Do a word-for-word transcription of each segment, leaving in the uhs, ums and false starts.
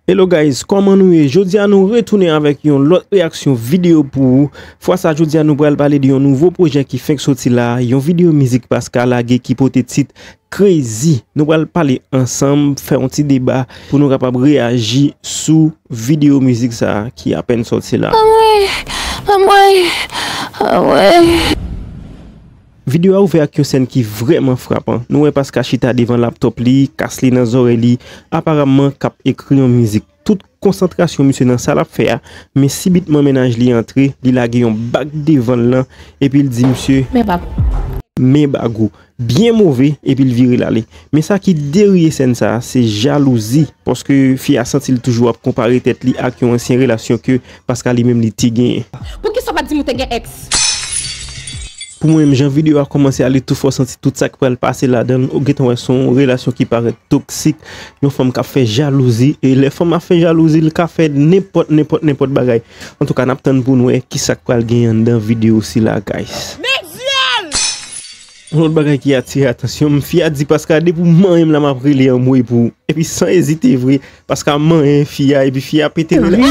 Hello guys, kòman nou ye? Jodi a nou retounen avèk yon lòt reyaksyon videyo pou ou. Fwa sa, jodi a nou pral pale de yon nouvo pwojè ki fenk soti la, yon videyo mizik Paska lage ki pote tit Crazy. Nou pral pale ansanm, fè yon ti deba pou nou kapab reyaji sou videyo mizik sa ki apèn soti la. Anmwey, anmwey, anmwey. Videyo a ouvè ak yon sèn ki vrèman frapan. Nou wè Paska chita devan laptòp li, kas li nan zòrèy li, aparamman k ap ekri yon mizik. Tout konsantrasyon misye nan sa l ap fè a, men sibitman mennaj li antre, li lage yon bag devan l lan, epi l di misye, men bag ou, men bag ou, byen move, epi l vire l ale. Men sa ki derye sèn sa a, se jalouzi, paske fi a santi l toujou ap konpare tèt li ak yon ansyen relasyon ke Paska li menm li te genyen. Poukisa w pa t di m ou te gen èks? Pou mwen menm, jan videyo a kòmanse a, li tou fè w santi tout sa k pral pase ladan l. Ou gentan wè se yon relasyon ki parèt toksik, yon fanm k ap fè jalouzi. E lè fanm ap fè jalouzi, li ka fè nenpòt, nenpòt, nenpòt bagay. Antouka, n ap tann pou n wè kisa k pral genyen anndan videyo sila, guys. Yon lòt bagay ki atire atansyon m, fi a di Paska, depi w manyen m la, m ap rele anmwey pou ou. Epi san ezite vre, Paska manyen fi a, epi fi a pete ri.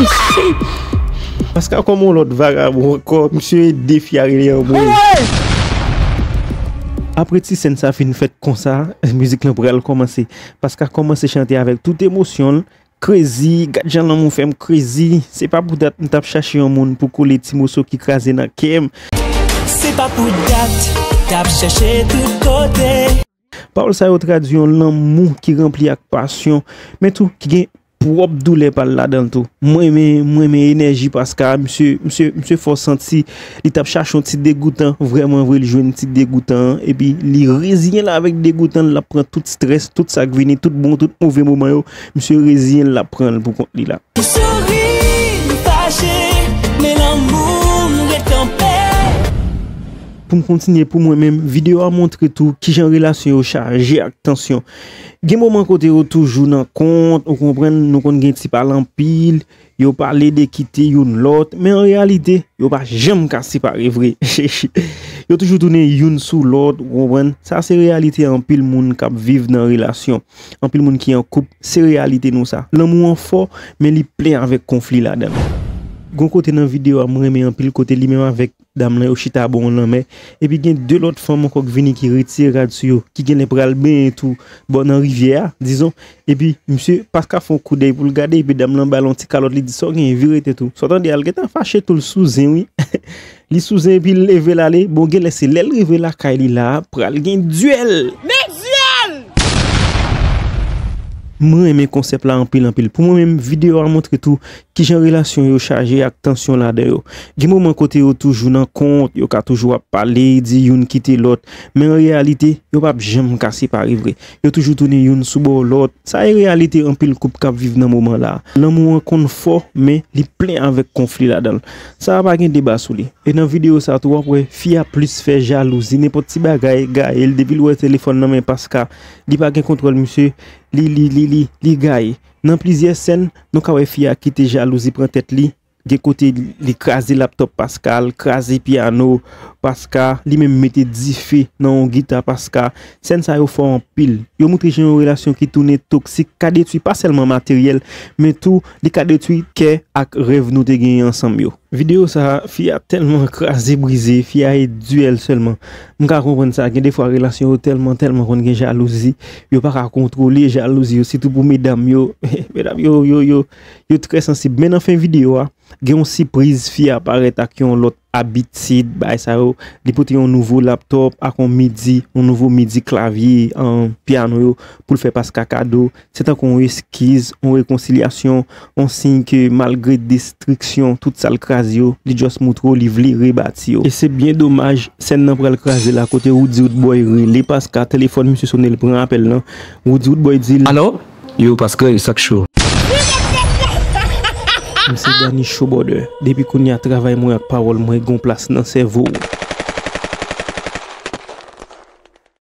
Paska kòm yon lòt vagabon ankò, misye ede fi a rele anmwey. Apre ti sèn sa fin fèt konsa, mizik lan pral kòmanse. Paska kòmanse chante avèk tout emosyon l. Crazy, gad jan lanmou fè m crazy. Se pa pou dat m t ap chache yon moun pou kole ti moso ki kraze nan kè m. Se pa pou dat, t ap chèche tout kote. Pawòl sa yo tradui yon lanmou ki ranpli ak pasyon, men tou ki gen pwòp doulè pa l ladan l tou. Mwen renmen, mwen renmen enèji Paska, misye, misye, misye fè w santi li t ap chache yon ti degoutan, vrèman vre, li jwenn ti degoutan an, epi li reziyen l avèk degoutan l, l ap pran tout strès, tout sa k vini, tout bon, tout move moman yo, misye reziyen l, l ap pran l pou kont li la. M souri, m fache, men lanmou m ret kanpe. Pou m kontinye, pou mwen menm, videyo a montre tou kijan relasyon yo chaje ak tansyon. Gen moman kote yo toujou nan kont, ou konprann, nou konn gen ti pale anpil, yo pale de kite youn lòt, men an reyalite, yo pa janm ka separe vre. Yo toujou tounen youn sou lòt, ou konprann. Sa se reyalite anpil moun k ap viv nan relasyon. Anpil moun ki an koup, se reyalite nou sa. Lanmou an fò, men li plen avèk konfli ladan l. Gon kote nan videyo a m renmen anpil kote li menm avèk dam lan yo chita bò yon lanmè, epi gen de lòt fanm ankò k vini ki retire rad sou yo, ki genlè pral benyen tou bò nan rivyè a, dizon, epi misye Paska fè yon koudèy pou l gade, epi dam lan ba l yon ti kalòt, li di, sa w genyen, vire tèt ou. Sa w tande a, l gentan fache tou, l sou zen wi. Li sou zen epi l leve l ale. Bon, genlè se lè l rive lakay li la a, pral gen dyèl. Men dyèl! M renmen konsèp la anpil, anpil. Pou mwen menm, videyo a montre tou kijan relasyon yo chaje ak tansyon ladan yo. Gen moman kote yo toujou nan kont, yo ka toujou ap pale, di youn kite lòt, men an reyalite, yo p ap janm ka separe vre. Yo toujou tounen youn sou bò lòt. Sa e reyalite anpil koup k ap viv nan moman la a. Lanmou an konn fò, men li plen avèk konfli ladan l. Sa a pa gen deba sou li. E nan videyo sa tou, w ap wè fi a plis fè jalouzi, nenpòt ti bagay gaye l, depi l wè telefòn nan men Paska, li pa gen kontwòl misye, li, li, li, li, li gaye. Nan plizyè sèn, nou ka wè fi a kite jalouzi pran tèt li, gen kote li kraze laptòp Paska, l kraze pyano Paska, li menm mete dife nan yon gita Paska. Sèn sa yo fò anpil. Yo montre jan yon relasyon ki tounen toksik ka detwi pa sèlman materyèl, men tou li ka detwi kè ak rèv nou te genyen ansanm yo. Videyo sa a, fi a tèlman kraze brize, fi a e dyèl sèlman. M ka konprann sa, gen defwa relasyon yo tèlman, tèlman konn gen jalouzi, yo pa ka kontwole jalouzi yo, sitou pou medam yo. Medam yo, yo, yo, yo trè sansib. Men nan fen videyo a, gen yon sipriz, fi a parèt ak yon lòt abitid, bagay sa yo. Li pote yon nouvo laptòp ak yon midi, yon nouvo midi klavye, an, pyano yo, pou l fè Paska kado. Se tankou yon eskiz, yon rekonsilyasyon, yon siy ke malgre destriksyon, tout sa l kraze yo, li just montre w li vle rebati yo. E se byen domaj, sèn nan pral kraze la kote Roody Roodboy rele Paska, telefòn misye sone, l pran apèl lan. Roody Roodboy di l, alo? Yo, Paska, sa k cho? M se Dany Showboarder. Depi kounye a, travay mwen ak pawòl mwen gon plas nan sèvo w.